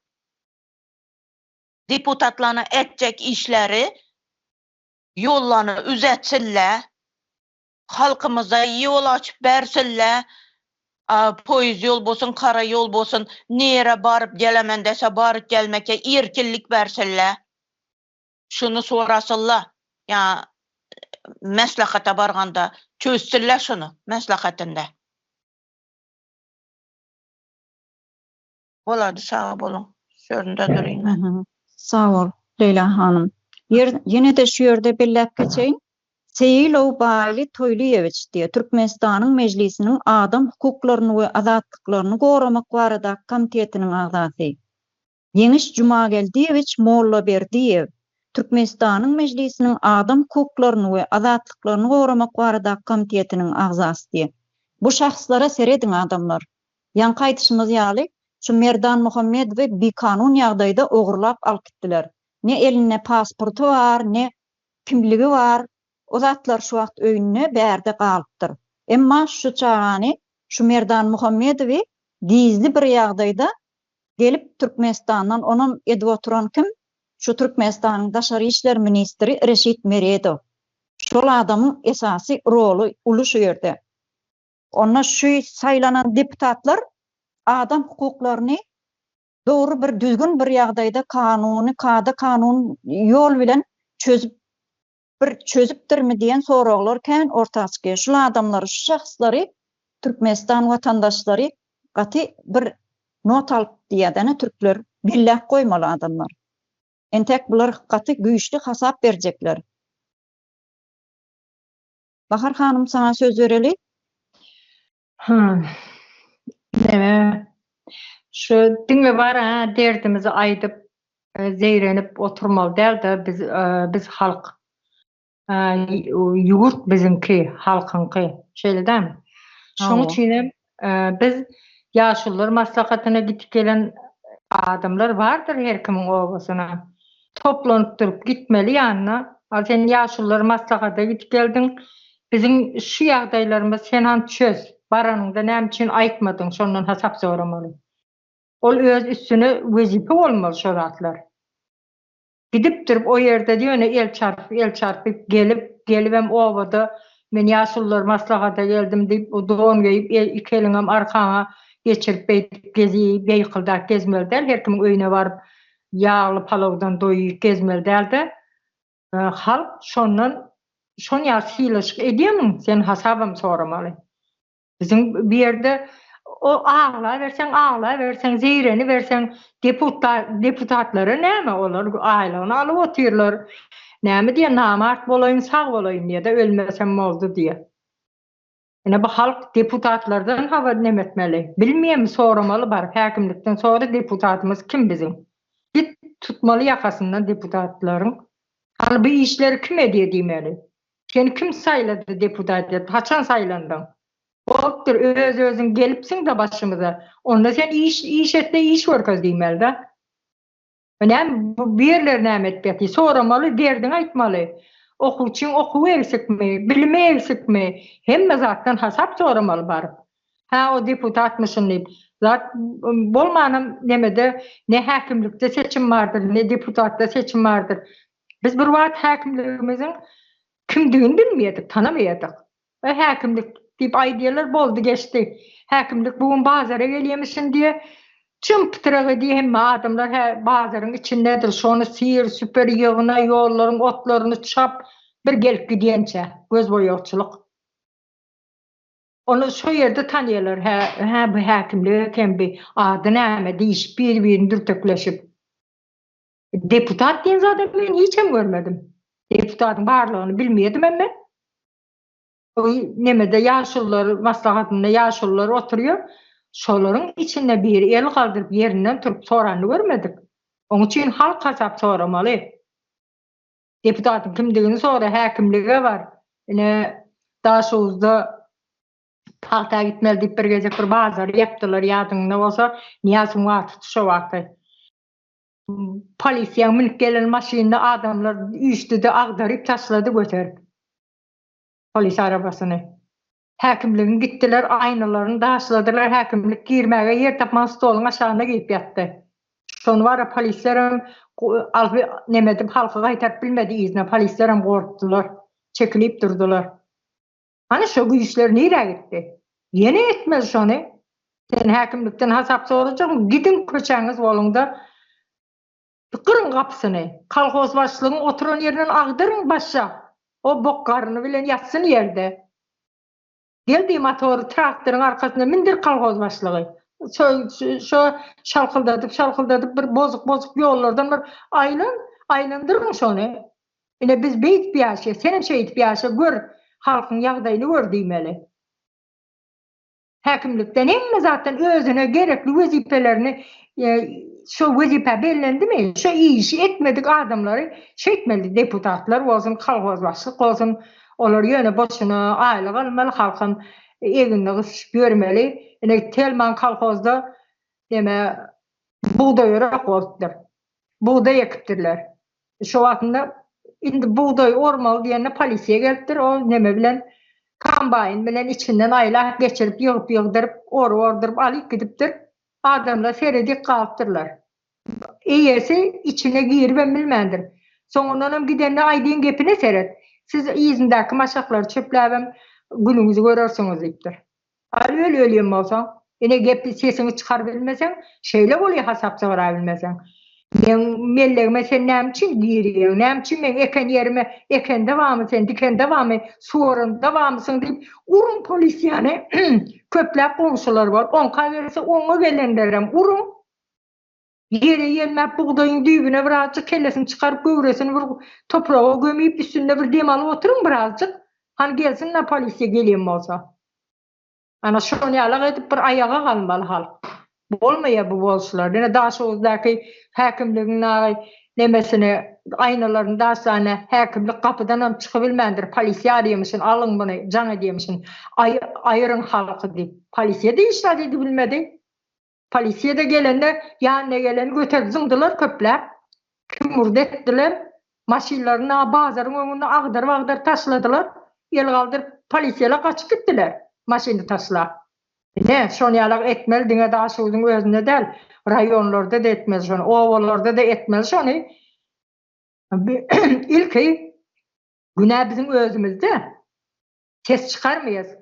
deputatlany etjek işleri ýollany üzetsinle Halkymyza ýol açyp bersinle poýuz ýol bolsun kara ýol bolsun nirä baryp gelemen dese baryp gelmeke erkinlik bersinle şuny sorasynla ýa meslahata barganda çözsünle şuny meslahatynda. Bolady sag boluň. Sözünde duryn men. Sag bol Leýla hanym. Ýer ýene-de şu ýerde belläp geçeýin. Seýilow Baýly Toýlyýewiç diýe Türkmenistanyň Mejlisiniň adam hukuklaryny we azatlyklaryny goramak baradaky komitetiniň agzasy. Ýeňiş Jumageldiýewiç Mollaberdiýew, Türkmenistanyň Mejlisiniň adam hukuklaryny we azatlyklaryny goramak baradaky komitetiniň agzasy diýe. Bu şahslara serediň adamlar. Ýaňky aýdyşymyz ýaly, Şu Merdan Muhammedowy bikanun ýagdaýda ogurlap alyp gitdiler. Ne elinde pasporty bar, ne kimligi bar. O zatlar şu wagt öýünde bärde galypdyr. Emma şu çagany, şu Merdan Muhammedowy gizli bir ýagdaýda gelip Türkmenistandan onam edip oturan kim? Şu Türkmenistanyň daşary işler ministri Reşit Meredow. Şol adamyň esasy roly uly şu ýerde. Onda şu saýlanan deputatlar adam hukuklaryny dogry bir düzgün bir ýagdaýda kanuny kada kanun ýol bilen çözüp bir çözüpdirmi diýen soraglar kän orta çykýar. Şul adamlary şu şahslary Türkmenistan watandaşlary gaty bir not alyp diýýär-dä türkler belläp goýmaly adamlar. Entek bular gaty güýçli hasap berjekler. Bahar hanym saňa söz bereli. Hum. Neme? Şu diňe bar ha derdimizi aýdyp zeýrenip oturmaly däl-de biz biz halk. Ýurt biziňki, halkyňky. Şeýle dämi? Şonuň üçin hem biz ýaşulular maslahatyna gidip gelen adamlar bardyr her kimiň obasyna. Toplanyp durup gitmeli ýanyna. Al sen ýaşulular maslahata gidip geldiň. Biziň şu ýagdaýlarymyz sen han çöz. Baranyňda näme üçin aýtmadyň şondan hasap soramaly. Ol öz üstüne wezipe bolmaly şo zatlar. Gidipdir o ýerde ýöne el çarpyp el çarpyp gelip gelibem obada men ýaşulular maslahata geldim diýip o don geýip el iki eliňem arkaňa geçirip beýdip gezip beýkyldap gezmeli däl her kimiň öýüne baryp ýagly palawdan doýup gezmeli dälde halk şondan şon ýaly sylaşyk edýämiň sen hasabam soramaly. Biziň bu ýerde o aglaberseň, aglaberseň, zeýreniberseň, deputatlara näme, olar aýlygyny alyp otyrlar. Näme diýýär, namart bolaýyn, sag bolaýyn diýýär-de, ölmesem boldy diýýär. Ine bu halk deputatlardan habar neme etmeli. Bilmeýärmi, soramaly baryp, häkimlikden sora deputatymyz kim biziň. Git tutmaly ýakasyndan deputatlaryň. Hany bu işleri kim edýär diýmeli. Seni kim saýlady deputat edip, haçan saýlandyň? Bolupdyr, öz-özüň gelipsiň-de başymyza. Onda sen iş, iş et-de iş görkez diýmeli-dä. Näme, bu ýerler näme edip ýatyr? Soramaly, derdiňi aýtmaly. Okuwçyň okuwy egsikmi, bilimi egsikmi? Hemme zatdan hasap soramaly baryp. Hä, o deputatmyşyn diýip. Zat bolmanam nemede ne häkimlikde seçim bardyr, ne deputatda seçim bardyr. Biz bir wagt häkimligimiziň kimdigini bilmeýärdik, tanamaýardyk. E, häkimlik diýip aýdýarlar, boldy geçdi. Häkimlik bu gün bazara gelýärmişin diýe, çym pytrak edýär hemme adamlar hä bazaryň içindedir, şony syr, süpür, ýygna, ýollaryň otlaryny çap, bir gelip gidýänçä, göz boýagçylyk. Ony şo ýerde tanýarlar, hä, hä bu häkimlik eken bi, ady näme diýişip bir-birini dürtekleşip. Deputat diýen zady men hiçem görmedim. Deputatyň barlygyny bilmeýädimem men. O nemede ýaşulular maslahatynda ýaşulular oturýar. Şolaryň içinde biri el galdyryp ýerinden turup soranyny görmedik. Oň üçin halk hasap soramaly. Deputatyň kimdigini sora, häkimlige bar. Ine Daşoguzda pagta gitmeli diýip bir gezek bir bazary ýapdylar ýadyňda bolsa, Nyýazowyň wagtydy şo wagty. Polisiýaň münüp gelen maşynyny adamlar üýşdüde agdaryp taşlady göterip. Polis arabasyny. Häkimligiň gitdiler aýnalaryny daşladylar häkimlik girmäge ýer tapman stoluň aşagynda girip ýatdy. Şony bara polislerem alyp neme edip halky gaýtaryp bilmedi yzyna polislerem gorkdular. Çekilip durdular. Hany şo güýçler nirä gitdi? Ýene etmeli şony. Sen häkimlikden hasap sorajagyň, gidiň köçäňiz boluňda gyryň gapysyny. Kolhoz başlygyň oturan ýerinden agdaryň başa. O bok garyny bilen ýatsyn ýerde. Gel diý motory traktoryň arkasyna mindir kolhoz başlygy. Şo şo şalkyldadyp şalkyldadyp bir bozuk bozuk ýollardan bir aýlan, aýlandyryň şony. Ine biz beýdip ýaşaýas, senem şeýdip ýaşa, gör, halkyň ýagdaýyny gör diýmeli. Häkimlikden hemme zatdan özüne gerekli wezipelerini şo wezipä bellendimi, şo işi etmedik adamlary şeýtmeli, deputatlar bolsun, kolhoz başlyk bolsun, olar ýöne boşuna aýlyk almaly, halkam egnine gysyşyp ýörmeli. Ine Telman kolhozda. Neme bugdaý orak bolupdyr. Bugdaý ekipdirler. Şo wagtynda indi bugdaý ormaly diýende polisiýa gelipdir. O neme bilen kombaýn bilen içinden aýlap geçirip ýygyp ýygdyryp orup orduryp alyp gidipdir. Adamlar seredip galypdyrlar. Eýesi içine giribem bilmändir. Soňundanam gidende aýdýan gepine seret. Siz yzyndaky maşaklary çöpläbem günüňizi görersiňiz diýipdir. Al öl ölýän bolsaň, ine gepi sesiňi çykarybilmeseň, şeýle bolýa hasap sorabilmeseň. Meň mellegime sen näme üçin girýäň, näme üçin meň eken ýerime ekende barmy sen, dikende barmy, suwaranda barmysyň diýip, uruň polisiýany, köpläp goňşular bolup, oňka gelse oňa gelenlerem uruň. Ýere ýelmäp bugdaýyň düýbüne birazjyk kellesini çykaryp göwresini bir topraga gömüp üstünde bir dem alyp oturyň birazjyk. Hany gelsin-dä polisiýa gelýän bolsa. Ana şony ýalak edip bir aýaga galmaly halk. Bolmaýar bu boluşlar. Ine Daşoguzdaky häkimligiň nagy nemesini aýnalaryny daşlanda häkimlik gapydanam çykybilmändir polisiýa arýamyşyn alyň muny jaň edýämişin aýyryň halky diýip. Polisiýa-da hiç zat edibilmedi. Polisiýa-da gelende ýanyna geleni göterip zyňdylar köpläp. Kim urdy etdiler. Maşynlaryny bazaryň öňünde agdaryp-agdaryp taşladylar. El galdyryp polisiýalar gaçyp gitdiler maşyny taşlap. Ine, şony ýalak etmeli diňe Daşoguzyň özünde däl, raýonlarda-da etmeli şony, obalarda-da etmeli şony. Ilki günä biziň özümizde. Ses çykarmaýas.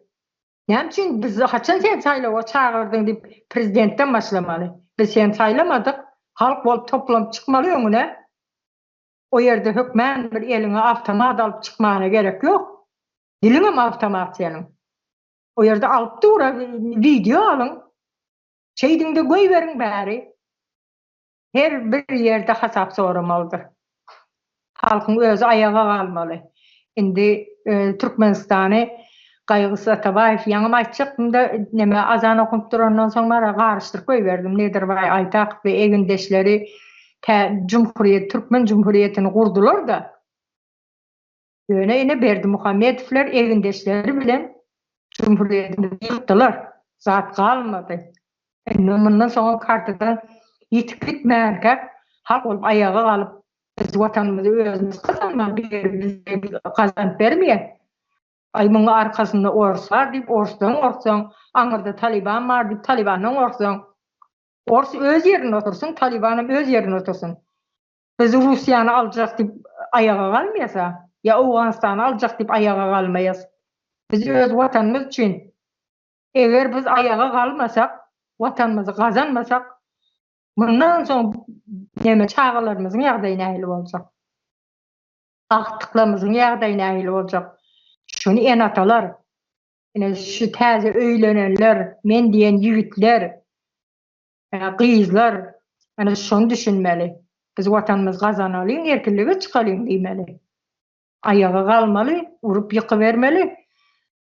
Näme üçin biz haçan seni saýlawa çagyrdyň diýip prezidentden başlamaly. Biz seni saýlamadyk. Halk bolup toplanyp çykmaly öňüne. O ýerde hökmän bir eliňe awtomat alyp çykmana gerek ýok. Diliňem awtomat seniň. O ýerde alyp dur wideo alyň. Şeýdiňde goýberiň bäri. Her bir ýerde hasap soramalydyr. Halkyň özi aýaga galmaly. Indi Türkmenistany Gaýgysyz Atabaýew ýaňam aýtjakdym-da neme azan okunyp durandan soň bara garyşdyryp goýberdim. Nedirbaý Aýtakow we egindeşleri tä jumhuriýet türkmen jumhuriýetini gurdular-da. Ýöne ine Berdimuhamedowlar egindeşleri bilen jumhuriýetimizi ýykdylar. Zat galmady. Indi mundan soňam kartadan ýitip gitmänkäk halk bolup aýaga galyp biz watanymyzy özümiz gazanmaly biri bize gazanyp bermeýär. Aý muň arkasynda ors bar diýip orsdan gorksaň, aňyrda talyban bar diýip talybandan gorksaň. Ors öz ýerinde otursyn, talybanam öz ýerinde otursyn. Biz Russiýany aljak diýip aýaga galmaýas-a, ýa Owganystany aljak diýip aýaga galmaýas. Biz öz watanymyz üçin eger biz aýaga galmasak, watanymyzy gazanmasak, mundan soň neme çagalarymyzyň ýagdaýy nähili boljak? Agtyklarymyzyň ýagdaýy nähili boljak? Şuny ene-atalar, ine şu täze öýlenenler, men diýen ýigitler, Gyzlar, ana şony düşünmeli. Biz watanymyzy gazanalyň, erkinlige çykalyň diýmeli. Aýaga galmaly, urup ýykybermeli.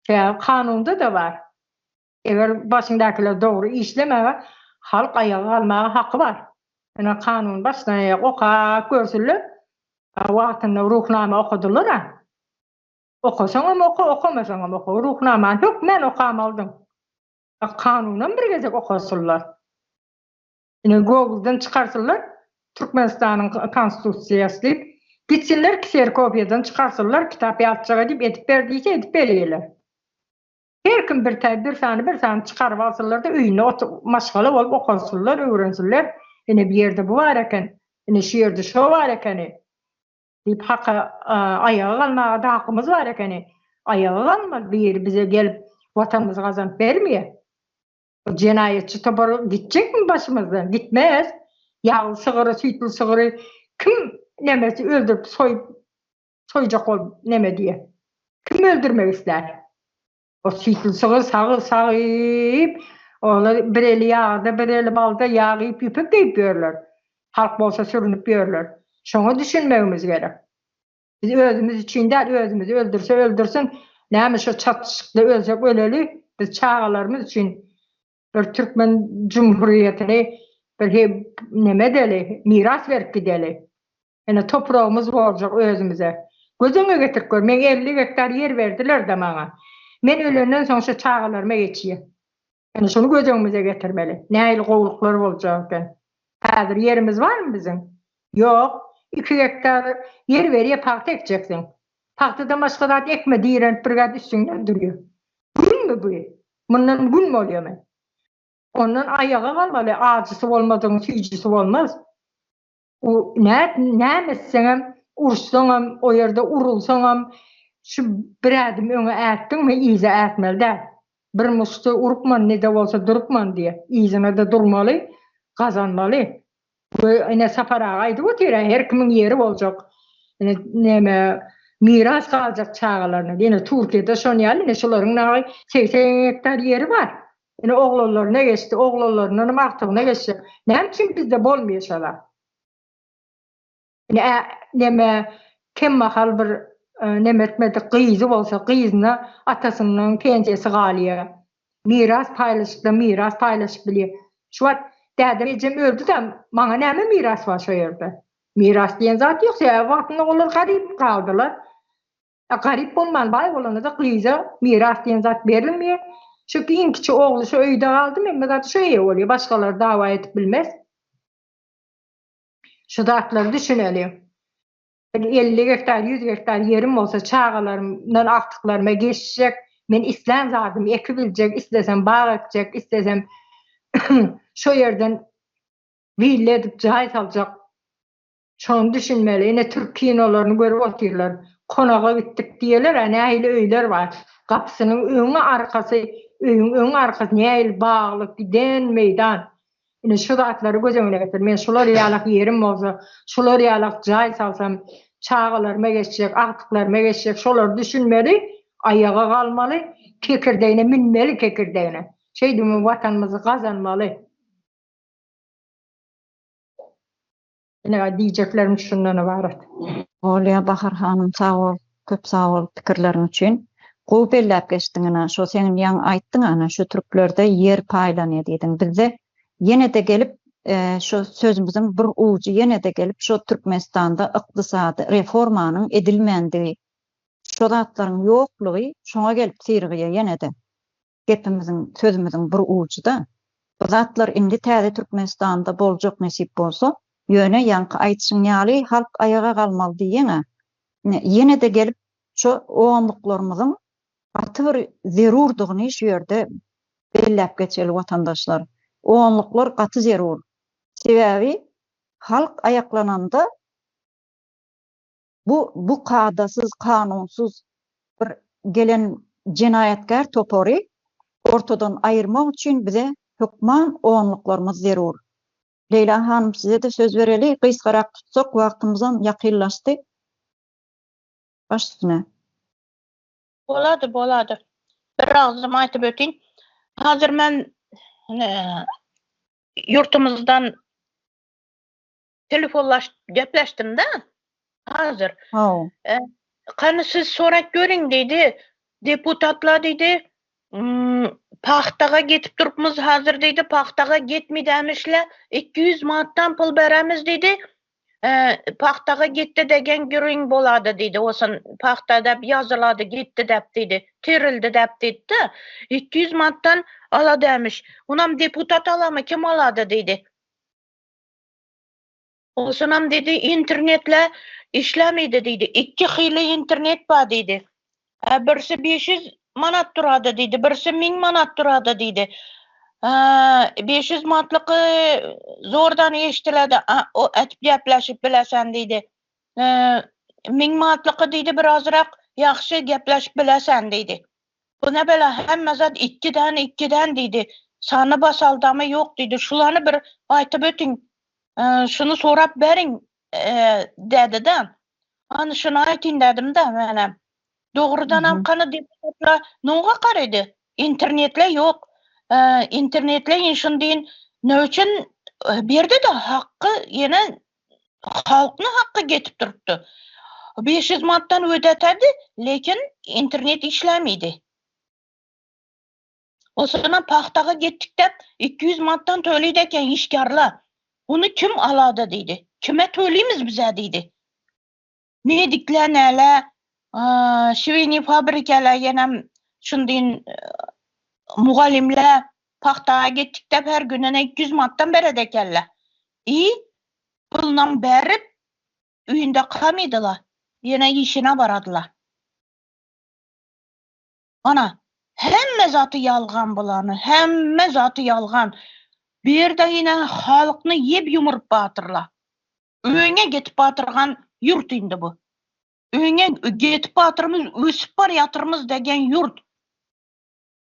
Sebäbi kanunda-da bar. Eger başyňdakylar dogry işlemege, halk aýaga galmaga haky bar. Ine kanuny başdan aýak okap görsünler. Wagtynda Ruhnama okadylar-a. Okasaňam oka, okamasaňam oka. Ruhnamany hökmän okamalydyň. Kanunam bir gezek okasynlar. Ine Google-dan çykarsynlar Türkmenistanyň konstitusiýasy diýip. Gitsinler kserkopiýadan çykarsynlar kitap ýazjak edip edip ber diýse edip berýärler. Her kim bir bir sany bir sany çykaryp alsynlar-da öýünde oturyp maşgala bolup okasynlar öwrensinler. Ine bir ýerde bu bar eken, ine şu ýerde şo bar ekeni. Diýip haka aýaga galmaga-da hakymyz bar ekeni. Aýaga galmaly biri bize gelip watanymyzy gazanyp bermeýär. O jenaýatçy topar gitjekmi başymyzdan? Gitmez. Ýagly sygyry, süýtli sygyry kim nemesi öldürip soýup soýjak bolup neme diýer. Kim öldürmek islär? O süýtli sygyr sagy sagyp, olar bir eli ýagda, bir eli balda ýag iýip ýüpek geýip ýörler. Halk bolsa sürünip ýörler. Şoňa düşünmegimiz gerek. Biz özümiz üçin däl, özümizi öldürse öldürsün, näme şo çatyşykda ölsek öleli, biz çagalarymyz üçin bir türkmen jumhuriýetini bir neme edeli, miras berip gideli. Ine topragymyz boljak özümize. Göz öňüňe getirip gör, meň 50 gektar ýer berdiler-de maňa. Men ölenden soň şo çagalaryma geçýär. Ine şuny göz öňümize getirmeli. Nähili gowulyklar boljak eken. Häzir ýerimiz barmy biziň? Ýok. Iki gektar ýer berýär, pagta ekjeksiň. Pagtadan başga zat ekme direnip bir gät üstüňden durýar. Günmi bu? Mundan gün bolýamy? Ondan aýaga galmaly, ajysy bolmadygyň süýjüsi bolmaz. U nä näme etseňem, uruşsaňam, o ýerde urulsaňam, şu bir ädim öňe ätdiňmi, yza ätmeli däl. Bir muşty urupman, ne-de bolsa durupman diýýär. Yzyna-da durmaly, gazanmaly. We ine Sapar aga aýdyp otyr-a, her kimiň ýeri boljak. Ine neme miras galjak çagalaryna. Ine Türkiýede şon ýaly, ine şularyň nagy 80 gektar ýeri bar. Ine oglanlaryna geçdi, oglanlaryndanam agtygyna geçjek. Näme üçin bizde bolmaýar şo zat? Ine neme kemmahal bir neme etmedik gyzy bolsa gyzyna atasynyň pensiýasy galýar. Miras paýlaşykda miras paýlaşyp bilýär. Şu wagt dädem ejem öldi-de maňa näme miras bar şo ýerde? Miras diýen zat ýok sebäbi wagtynda olar garyp galdylar. A garyp bolman baý bolanda-da gyza miras diýen zat berilmeýär. Şu iň kiçi ogly şu öýde galdy, hemme zady şu eýe bolýar. Başgalar dawa edip bilmez. Şu zatlary düşüneli. 50 gektar, 100 gektar ýerim bolsa çagalarymdan agtyklaryma geçjek. Men islän zadymy ekibiljek, islesem bag ekjek, islesem şo ýerden willa edip jaý saljak. Şony düşünmeli. Ine türk kinolaryny görüp otyrlar. Konaga gitdik diýerler-ä, nähili öýler bar. Gapysynyň öňi arkasy, öýüň öňi arkasy nähili baglyk giden meýdan. Ine şu zatlary göz öňüne getir. Men şular ýalak ýerim bolsa, şular ýalak jaý salsam, çagalaryma geçjek, agtyklaryma geçjek, şolary düşünmeli, aýaga galmaly, kekirdegine münmeli kekirdegine. Şeýdibem watanymyzy gazanmaly. Ine diýjeklerim şundan ybarat. Bolýa Bahar hanym sag bol köp sag bol pikirleriň üçin. Gowy belläp geçdiň ina şo seň ýaňy aýtdyň ana şu türklerde ýer paýlanýa diýdiň bizde ýenede gelip şo sözümiziň bir ujy ýenede gelip şo Türkmenistanda ykdysady reformanyň edilmändigi şo zatlaryň ýoklugy şoňa gelip syrygýa ýenede. Gepimiziň, sözümiziň bir ujy-da. Bu zatlar indi täze Türkmenistanda boljak nesip bolsa. Ýöne ýaňky aýdyşyň ýaly halk aýaga galmaly diýýäň-ä. Ine, ýene-de gelip şo onluklarymyzyň gaty bir zerurdygyny şu ýerde belläp geçeli watandaşlar. Onluklar gaty zerur. Sebäbi halk aýaklananda Bu bu kadasyz, kanunsyz bir gelen jenaýatkär topary ortadan aýyrmak üçin bize hökman onluklarymyz zerur. Leýla hanym size-de söz bereli, gysgarak tutsak wagtymyzam ýakynlaşdy. Baş üstüne. Bolady, bolady. Bir agzym aýtyp ötin. Hazir men ýurtumyzdan telefonlaşyp gepleşdim-de hazir. Haw. Kany siz sorap görüň diýdi. Deputatlar diýdi, pagtaga getip durupmyz hazir diýdi, pagtaga getmidämişle, 200 manatdan pul beremiz diýdi. Pagtaga getdi degen gürrüň bolady diýdi. Osun pagta däp ýazylady getdi däp diýdi. Terildi däp diýdi-de. 200 manatdan aladämiş. Onam deputat alamy, kim alady diýdi. Onsoňam diýdi, internetle işlemeydi diýdi. Ikki hili internet bar diýdi. Hä, birisi 500 manat durady diýdi, birisi 1000 manat durady diýdi. Hä, 500 manatlyky zordan eşdiledi, o ätip gepleşip bilesen diýdi. Hä, 1000 manatlyky diýdi birazrak ýagşy gepleşip bilesen diýdi. Bu ne bela hemme zat ikkiden ikkiden diýdi. Sany basaldamy ýok diýdi. Şulany bir aýtyp ötüň. Şuny sorap beriň dädi-de. Hany şuny aýtyn dedim-de menem. Dogrudanam kany deputatlar noňa garady. Internetle ýok. Internetle inşun diýin ne üçin berdi-de hakky ýene halkny hakky getip durupdy. 500 manatdan ödetedi, lekin internet işlämidi. Osanam pagtaga getdik dep 200 manatdan töleydi eken işgarlar. Bunu kim alady diýdi. Kime töleymiz bize diýdi. Medikler näle, şiwini fabrikalar ýenem şundin mugallimler. Pagtaga gitdik dep her gününe 200 manatdan beredi ekenler. I pulunam berip öýünde kamydylar. Ýene işine baradylar. Ana, hemme zaty ýalgan bulany, hemme zaty ýalgan. Bu ýerde ýene halkny ýep ýumuryp batyrlar. Öňe getip batyrgan ýurt indi bu. Öňe getip batyrmyz, ösüp barýatyrmyz degen ýurt.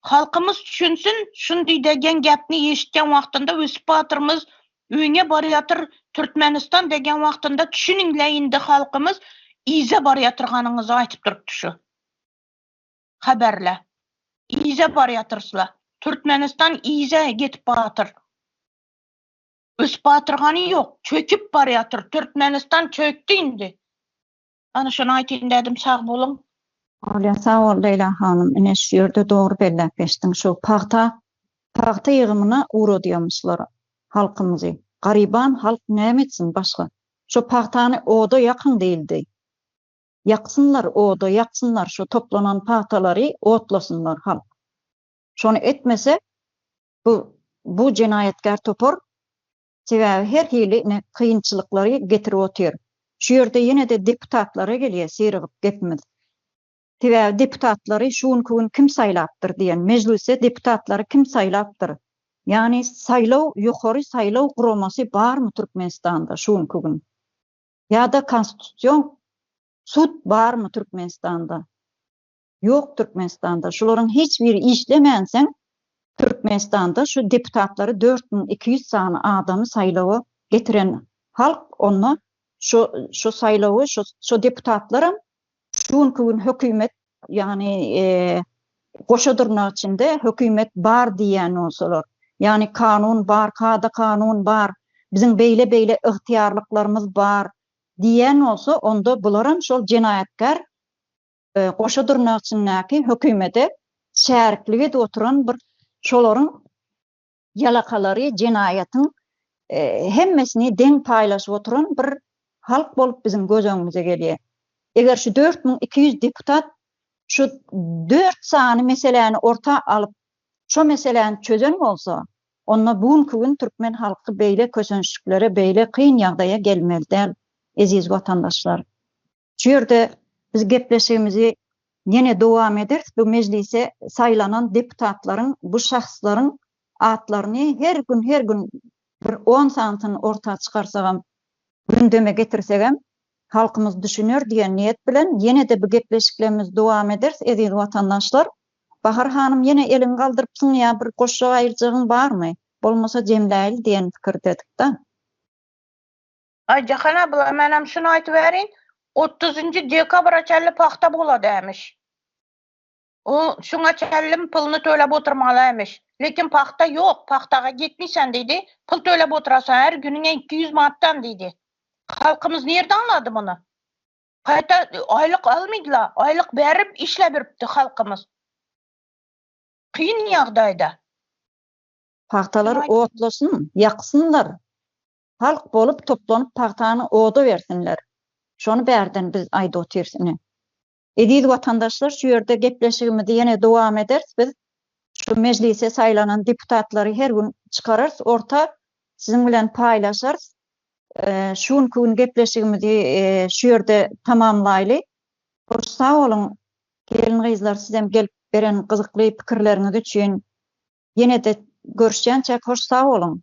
Halkymyz düşünsin, şundy degen gepni eşitgen wagtynda ösüp batyrmyz, öňe barýatyr Türkmenistan degen wagtynda düşüniňle indi halkymyz yza barýatyrganyňyzy aýtyp durupdy şu. Haberle. Yza barýatyrsla. Türkmenistan yza getip batyr. Ösüp batyrgany ýok, çöküp barýatyr. Türkmenistan çökdi indi. Ana şony aýtyn dedim, sag boluň. Bolýa sag bol Leýla hanym ine şu ýerde dogry belläp geçdiň şu pagta pagta ýygymyna ugradýamyşlar halkymyzy garyban halk näme etsin başga şo pagtany oda ýakyň diýildi ýaksynlar oda ýaksynlar şo toplanan pagtalary otlasynlar halk şony etmese bu bu jenaýatkär topar Sebäbi her hili ine kynçylyklary getirip otyr. Şu ýerde ýene-de deputatlara gelýär syrygyp gepimiz. Sebäbi deputatlary şu günki gün kim saýlapdyr diýen mejlise deputatlary kim saýlapdyr? Ýagny saýlaw ýokary saýlaw guramasy barmy Türkmenistanda şu günki gün? Ýa-da konstitusion sud barmy Türkmenistanda? Ýok Türkmenistanda şularyň hiç biri işlemänseň Türkmenistanda şu deputatlary 4200 sany adamy saýlawa getiren halk onda şu şu saýlawy şu şu deputatlaram şu günki gün hökümet ýagny goşa dyrnak içinde hökümet bar diýýän bolsalar ýagny kanun bar kada kanun bar biziň beýle beýle ygtyýarlyklarymyz bar diýýän bolsa onda bularam şol jenaýatkär goşa dyrnak içindäki hökümete şäriklik edip oturan bir şolaryň ýalakalary jenaýatyň hemmesini deň paýlaşyp oturan bir halk bolup biziň göz öňümize gelýär. Eger şu 4200 deputat şu 4 sany meseläni orta alyp şo meseläni çözen bolsa, onda bu günki gün türkmen halky beýle kösençliklere, beýle kyn ýagdaýa gelmeli däl, eziz watandaşlar. Şu ýerde biz gepleşigimizi ýene dowam ederis. Bu mejlise saýlanan deputatlaryň, bu şahslaryň atlaryny her gün, her gün bir on sanysyny orta çykarsagam, gündeme getirsegem, halkymyz düşüner diýen niýet bilen ýene-de bu gepleşiklerimizi dowam ederis, eziz watandaşlar. Bahar hanym ýene eliňi galdyrypsyň ýa bir goşjak aýyrjagyň barmy? Bolmasa jemläýli diýen pikirdedik-da. Aý Jahan abla menem şuny aýtyberin otuzynjy dekabra çenli pagta bolady ämiş. O şuňa çenlim puluny töläp oturmaly ämiş. Lekin pagta ýok pagtaga gitmisen diýdi pul töläp oturasan her günüňe 200 manatdan diýdi. Halkymyz nirde alady muny? Gaýta aýlyk almydylar aýlyk berip işläberipdi halkymyz. Kyn ýagdaýda. Pagtalar otlasyn, ýaksynlar. Halk bolup toplanyp pagtany oda bersinler. Şony bärden biz aýdyp otyrys ine. Eziz watandaşlar şu ýerde gepleşigimizi ýene dowam ederis biz şu mejlise saýlanan deputatlary her gün çykararys orta siziň bilen paýlaşarys. Şu günki gün gepleşigimizi şu ýerde tamamlaýly. Hoş sag boluň gelin gyzlar sizem gelip beren gyzykly pikirleriňiz üçin ýene-de görüşýänçäk hoş sag boluň.